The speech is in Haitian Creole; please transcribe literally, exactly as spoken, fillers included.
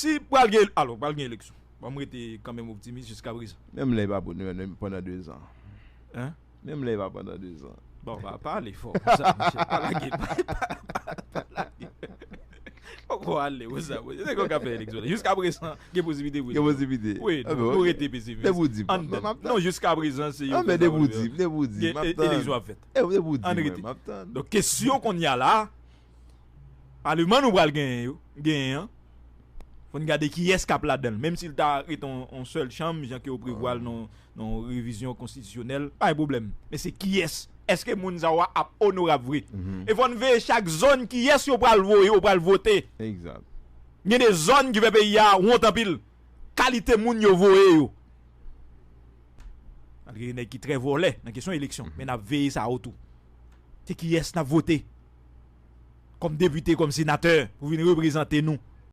Si pral gen, alò, pral gen eleksyon. Bon, m rete kanmenm optimis jiska prezan. Menm lè pa pou nou menm pandan de zan. Hein? Menm lè pa pandan de zan. Bon, pa, pa ale fò konsa, mesye. Pa lage, pa, pa, pa, pa lage. Poko ale konsa, mesye. Se kon ka fè eleksyon. Jiska prezan, gen posibilite pou Gen posibilite. Wi, Ah, nou, bon, nou ok. rete pesimis. Te pou di, An- m ap tann. Non, jiska prezan, se Ah, men te pou di, te pou di, Gen m ap e- tann. eleksyon ap fèt. Te te pou di, Ann mwen, rete. M ap tann. Donk, kesyon kounye a la, paleman nou pral genyen yo, genyen an, fò n gade kiyès k ap ladan l. Menm si l ta ret on, on sèl chanm, jan ke yo prevwa l nan nan revizyon konstitisyonèl, pa gen pwoblèm. Men se kiyès? Èske moun sa yo a ap onorab vre? Mhm. E fò n veye chak zòn kiyès yo pral voye, yo pral vote. Egzat. Gen de zòn ki fè peyi a wont anpil. Kalite moun yo voye yo. Malgre gen nèg ki trè vòlè nan kesyon eleksyon, men n ap veye sa yo tou. Se kiyès n ap vote kòm depite, kòm senatè pou vin reprezante nou?